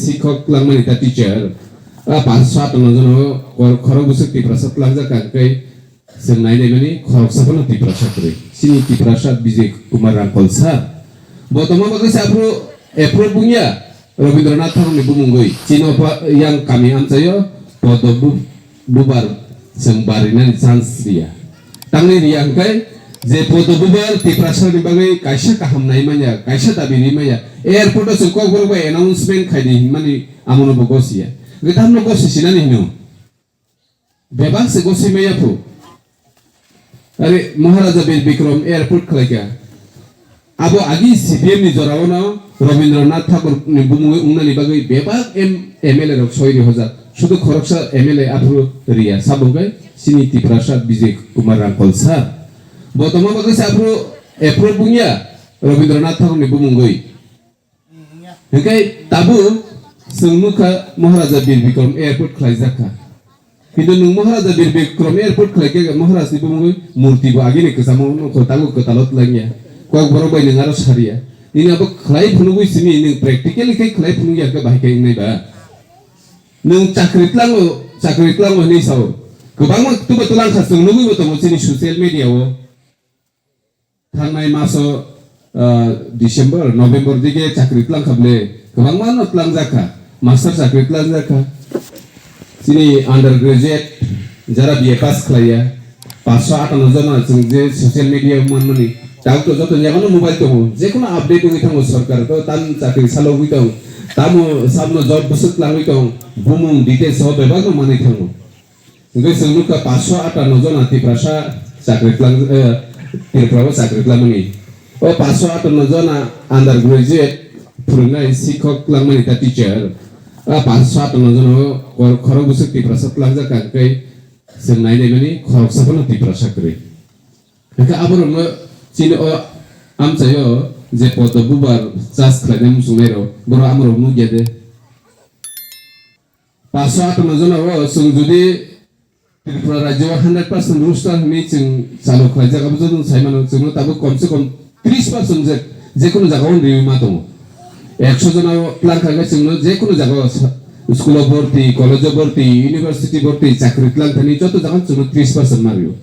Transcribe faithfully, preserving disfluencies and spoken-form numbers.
Sikhok langmani ta teacher, a paanch sat no jono kor-, khorok bwswk Tiprasa tlangjak kha, hwnkhe chwng nai naimani khoroksa phano Tiprasa kwrwi. Chini Tiprasa Bijay Kumar Rangkol sir. Bo tongma bagwi se aphuru approve wngya Rabindranath Thakurni bumungwi. Chini opha yang kami amchaio Poddo bu-, bubar chwng barinani chance riya. Tangwi riya hwnkhe je Poddo bubar Tiprasani bagwi kaisa kaham nai manya, kaisa dabi ri manya. Airport o chwng Kokborok bai announcement khai di hinmani amono bo gosiya. Hwnkhe tamno gosi sinani hino. Bebak se gosi maya phu. Are Maharaja Bir Bikram airport khlaikha. Abo agi C P M ni jorao no Rabindranath Thakur ni bumungwi wngnani bagwi bebak M-, M L A rok soi ri hojak. Sudu khoroksa M L A aphuru riya. Sabo hwnkhe chini Tiprasa Bijay Kumar Rangkol sir. Bo tongma bagwi se aphuru approve wngya Rabindranath Thakur ni bumungwi. Hwnkhe tabuk chwng nukha Maharaja Bir Bikram airport khlaijak kha. Kintu nwng Maharaja Bir Bikram airport khlai khe Maharaj ni bumungwi murti bo agini kwchamo nukho, tabuk kwtalo twlangya. Kokborok bai nwng aro sariya. Nini abo khlai phunugwi simi nwng practically khe khlai phunugya khe bahai khe wngnai ba? Nwng chakri tlango, chakri tlango hinwi sao. Kwbangma tubo twlang kha, chwng nugwi bo tongo chini social media o. Thangnai maso, ah, December, November dige chakri tlang kha ble, kwbangma no tlangjak kha, master chakri tlangjak kha. Chini undergraduate, jara B A pass khlaiya, paanch sho atanno jona chwng je social media o manmani, tao to joto jagano mobile tongo, jekono update wngwi thango sorkar, to tam chakri salogwi tong, tamo sabno job bwswk tlangwi tong, bumung details o bebakno manwi thango. Hwnkhe chwng nukha paanch sho atanno jona Tiprasa chakri tlang, eh, Tripura o chakri tlangmani. O paanch sho atanno jona undergraduate phwrwngnai sikhok tlangmani ta teacher. A paanch sho atanno jona o kor-, khorok bwswk Tiprasa tlangjak kha, hwnkhe chwng nai naimani khoroksa phano Tiprasa kwrwi. Hwnkhe aborokno chini o amchaio je Poddo bubar chas khlainai muchungnairok, borok amorok nukya de? Paanch sho atanno jona o chwng jodi Tripura rajyo o hundred percent roster hinwi chwng chalo khlaijak, abo joto sai mano, chwngno tabuk komse kom tris percent je, jekono jaga o riwi ma tongo. Ekso jona o plan kha khe chwngno jekono jaga o sa-, school o borti, college o borti, university borti, chakri tlang thani joto jaga o chwngno tris percent ma rio.